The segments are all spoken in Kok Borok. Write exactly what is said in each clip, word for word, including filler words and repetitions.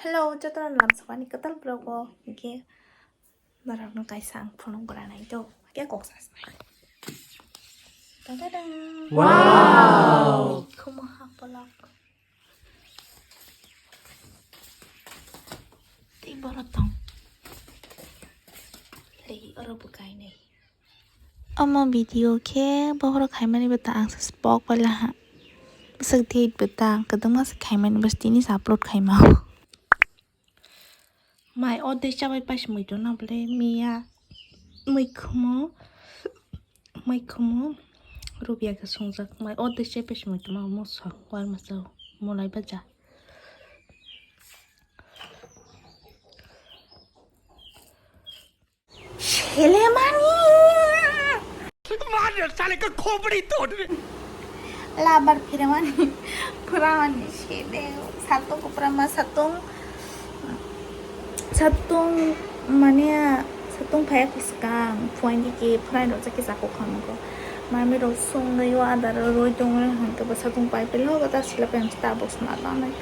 Hello, jotono lamsokani kwtal vlog o hwnkhe norokno kaisa ang phunuk granai do, hwnkhe kok sasnai. Da da da. Wow! Khumo ha polok. Tei borok tong. Tei oro bo kainai. Omo video khe bohrok khaimani bo ta ang se spok pai laha. Bwswk date bo ta ang kwdwkma se khaimani bo tini se upload khaima. Mai ordek chabai paisi muitu na bole miya muikhumo muikhumo rubia khe sungjak mai ordek chabai paisi muitu ma musa warma chao mulai baja. Selemani. मार साले का खोपड़ी तोड़ दे। Labar phirmani, phramani sede, satung kupra ma satung, satung mane satung phaya khe swkang, phuaini khe phrai rok jaki chakuk khamu ko. Mami rok songwi o adar roi tongwi hwnkhe bo satung pai pilo, bo ta sila pai tabuk swnam lanai.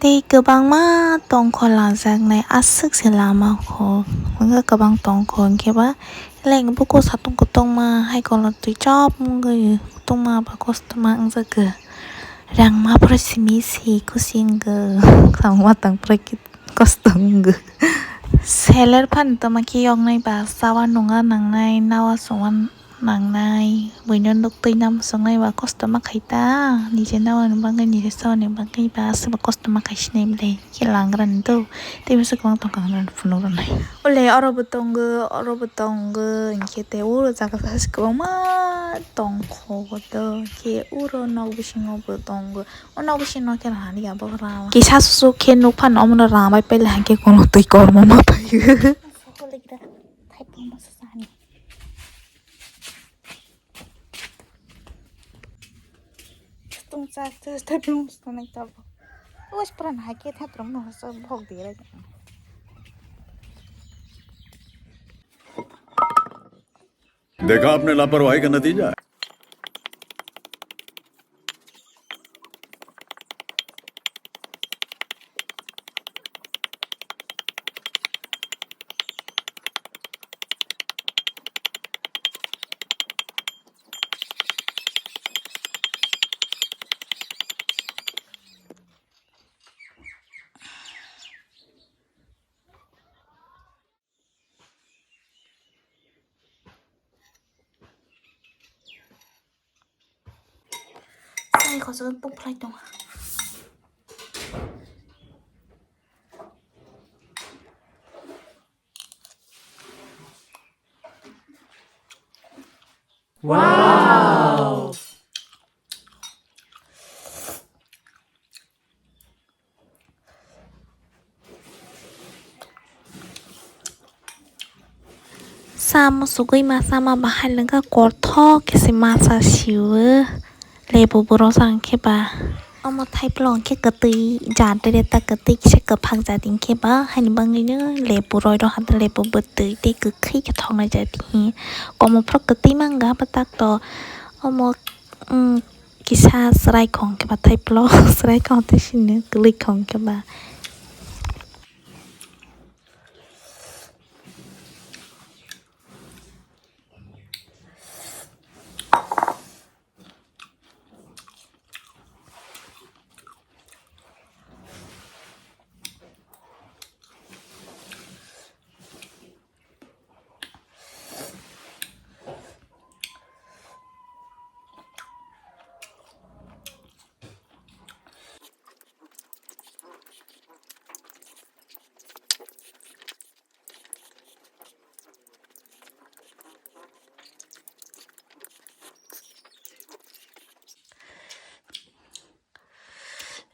Tei kwbangma tongkho lajaknai aswk se lama kho, hwnkhe kwbang tongkho hwnkhe ba, eleng buko satung kwtwngma hai kolor twi chop wngwi kwtwngma ba kosto ma wngjakgo. Rangma phuru simi si khusi wngkha, kwbangma tong phuru kosto wngkha. Seller phano tongma khe yoknai ba chawa nungna nangnai, nawa songma nangnai, buino nuk twi nam songnai ba kosto ma khai ta, nije nawani bagwi nije chawani bagwi ba aswk ba kosto ma khai sinai belai khe langrani do, tei masa kwbang tongkha hwnwi phunuk rwnai. Ole oro bo tongo, oro bo tongo, hinkhe tei uro jaga kwbangma tongkho do, hinkhe uro nok bisingo bo tongo. O nok bisingo khe hani ya bohrok kisa susuk khe nuk phano omono rang bai paila hinkhe kono twi kormo ma phaio. Tung chak chak thaiplung sanai tabuk. Uas pran hai khe thaiplung no sa bhok di rai. देखा आपने लापरवाही का नतीजा है। Sai khosok puk phlai tongo. Wow! Sa musugwi masa ma bahai lwngkha, korthok khe se masa siwo, lebu borok sa hwnkhe ba. Omo thaiplok hwnkhe kwtwi jat reta, kwtwi kisa kwphak jat hwnkhe ba, haini bagwino lebu roi rok lebu bwtwi tei kwkhwi khe thoknai jat hi. Komo phuru kwtwi mangkha bwtak to, omo, mm, kisa chwrai khong khe ba thaiplok, chwrai khong tei sini kwlwi khong khe ba.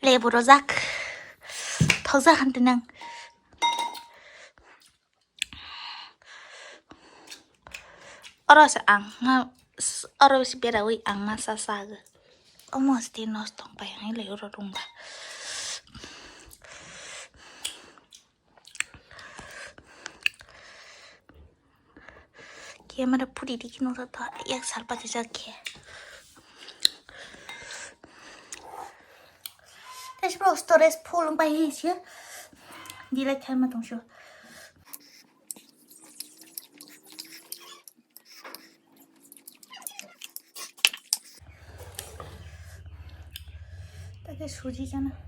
Lebu rojak. Thokjak hwn tini ang. Oro se ang ma, oro se berawi ang masa sagwi. Omo se tini nosto wng pai ang le oro room ba. Camera puri di kino to yak salpa tijak khe. Tei bro storage full wng pai hi se. Delete khai ma tong sio. Take suji jana.